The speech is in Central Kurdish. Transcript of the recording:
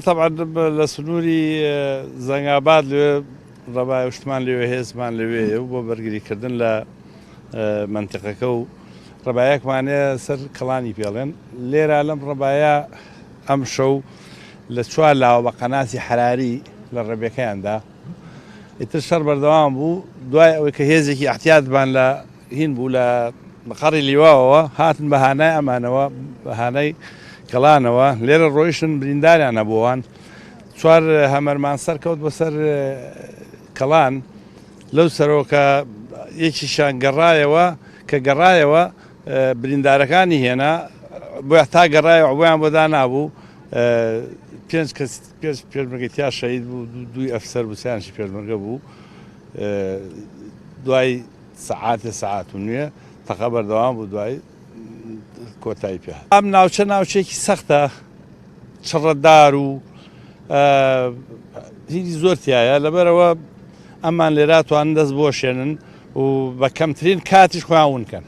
تەبعەن لە سنووری زەنگاباد لەوێ ڕەبایە و شتمان لەوێ هێزمان لەوێیە و بۆ بەرگریکردن لە مەنتیقەکە و ڕەبایەکمان هەیە سەر کەڵانی پێڵێن لێرە لەم ڕەبایە ئەمشەو لە چوار لاوە بە قەناسی حەراری لە ڕەبێکەیاندا ئیتر شەڕ بەردەوام بوو دوای ئەوەی کە هێزێکی ئەحتیاتمان لە هین بوو لە مقەڕی لیواوەوە هاتن بە هانای ئەمانەوە بە هانای گەڵانەوە لێرە ڕۆیشتن برینداریان هەبووان چوار هەمەرمان سەرکەوت بۆ سەر کەڵان لەو سەرۆکە یەکیشان گەڕایەوە کە گەڕایەوە بریندارەکانی هێنا بۆ تا گەڕایەوە بۆیان بۆ دانابوو پێنج کەس پێنج پێشمەرگەی تیا شەهید بوو دووی ئەفسەر بوو سیانشی پێشمەرگە بوو دوای سەعاتێ سەعات و نوێ تەقە بەردەوام بوو دوای کۆتایی پێ ئەم ناوچە ناوچێکی سەختە چڕەدار و هیچ زۆر تایە لەبەرەوە ئەمان لێرا توان دەست بۆشێنن و بە کەمترین کاتیش خۆیان ون کەن.